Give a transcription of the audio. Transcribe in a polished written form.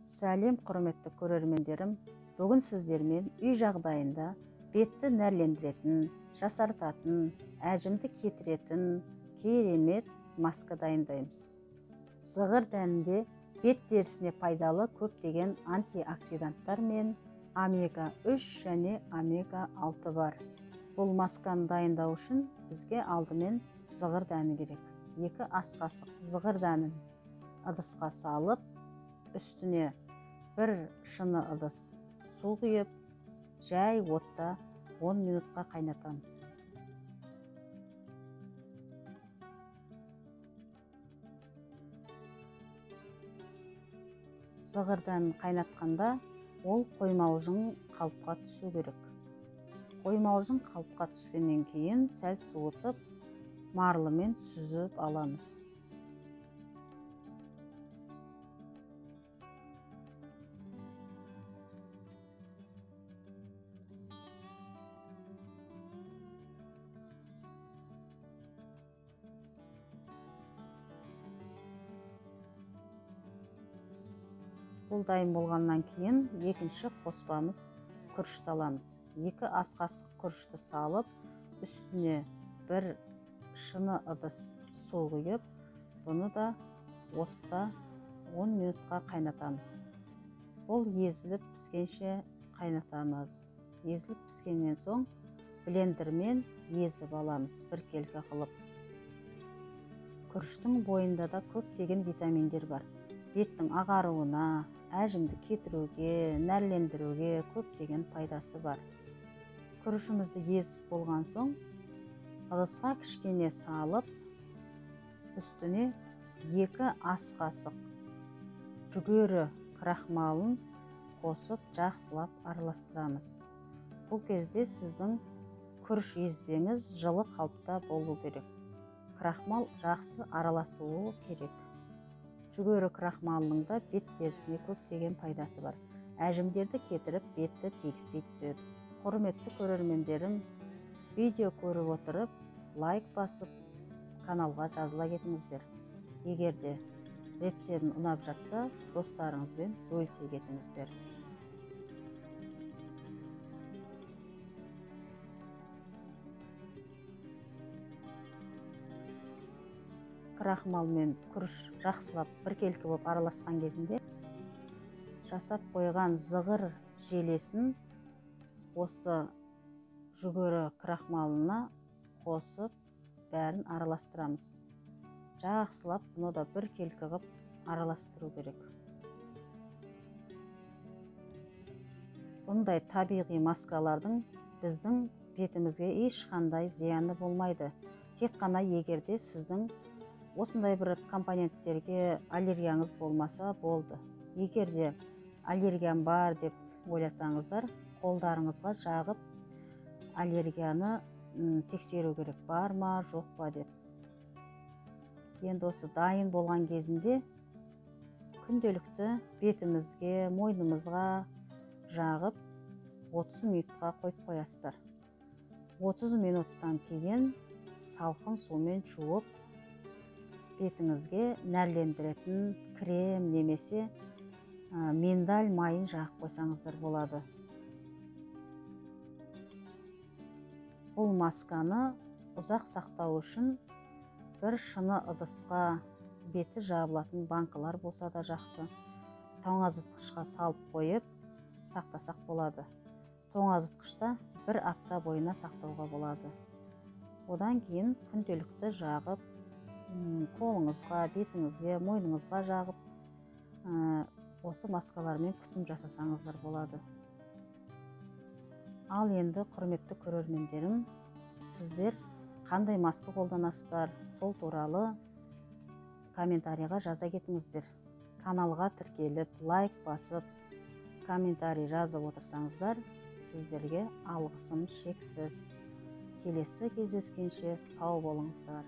Сәлем құрметті көрермендерім, бүгін сіздермен үй жағдайында бетті нәрлендіретін, жасартатын, әжімді кетіретін керемет маска дайындаймыз. Зығыр дәнінде бет терісіне пайдалы көптеген антиоксиданттар мен омега-3 және омега-6 бар. Бұл масканы дайындау үшін бізге алдымен зығыр дәні керек. 2 ас қасық зығыр дәнін ыдысқа салып, үстіне 1 шыны ыдыс су құйып, жай отта 10 минутқа қайнатамыз. Зығыр дәнін қайнатқанда ол қоймалжың қалыпқа түсу керек. Қоймалжың қалыпқа түскеннен кейін сәл суытып, марлымен сүзіп аламыз. Бұл дайын болғаннан кейін екінші қоспамыз күрішті аламыз. 2 ас қасық күрішті салып, үстіне 1 шыны ыдыс су құйып, бұны да отта 10 минутқа қайнатамыз. Бұл езіліп піскенше қайнатамыз. Езіліп піскеннен соң блендермен езіп аламыз, біркелкі қылып. Күріштің бойында да көптеген витаминдер бар. Беттің ағаруына, әжімді кетіруге, нәрлендіруге көптеген пайдасы бар. Күрішімізді езіп болған соң, ыдысқа кішкене салып, үстіне 2 ас қасық жүгері крахмалын қосып жақсылап араластырамыз. Бұл кезде сіздің күріш езбеңіз жылы қалыпта болу керек. Крахмал жақсы араласуы керек. Жүгері крахмалының да бет терісіне көптеген пайдасы бар. Әжімдерді кетіріп, бетті тегістей түседі. Құрметті көрермендерім, видео көріп отырып, лайк басып, каналға жазыла кетіңіздер. Егер де рецептім ұнап жатса, достарыңызбен бөлісе кетіңіздер. Крахмал мен күріш жақсылап біркелкі болып араласқан кезінде жасап қойған зығыр желесін осы жүгері крахмалына қосып бәрін араластырамыз. Жақсылап бұны да біркелкі қылып араластыру керек. Бұндай табиғи маскалардың біздің бетімізге ешқандай зияны болмайды. Тек қана егерде сіздің осындай бір компоненттерге аллергияңыз болмаса болды. Егер де аллергиям бар деп ойласаңыздар, қолдарыңызға жағып аллергияны тексеру керек, бар ма, жоқ па деп. Енді осы дайын болған кезінде күнделікті бетімізге, мойнымызға жағып 30 минутқа қойып қоясыздар. 30 минуттан кейін салқын сумен жуып, бетіңізге нәрлендіретін крем немесе миндаль майын жағып қойсаңыздар болады. Бұл масканы ұзақ сақтау үшін бір шыны ыдысқа беті жабылатын банкалар болса да жақсы. Тоңазытқышқа салып қойып сақтасақ болады. Тоңазытқышта 1 апта бойына сақтауға болады. Одан кейін күнделікті жағып, қолыңызға, бетіңізге, мойныңызға жағып, осы маскалармен күтім жасасаңыздар болады. Ал енді құрметті көрермендерім, сіздер қандай маска қолданасыздар, сол туралы комментарийға жаза кетіңіздер. Каналға тіркеліп, лайк басып, комментарий жазып отырсаңыздар, сіздерге алғысым шексіз. Келесі кездескенше сау болыңыздар.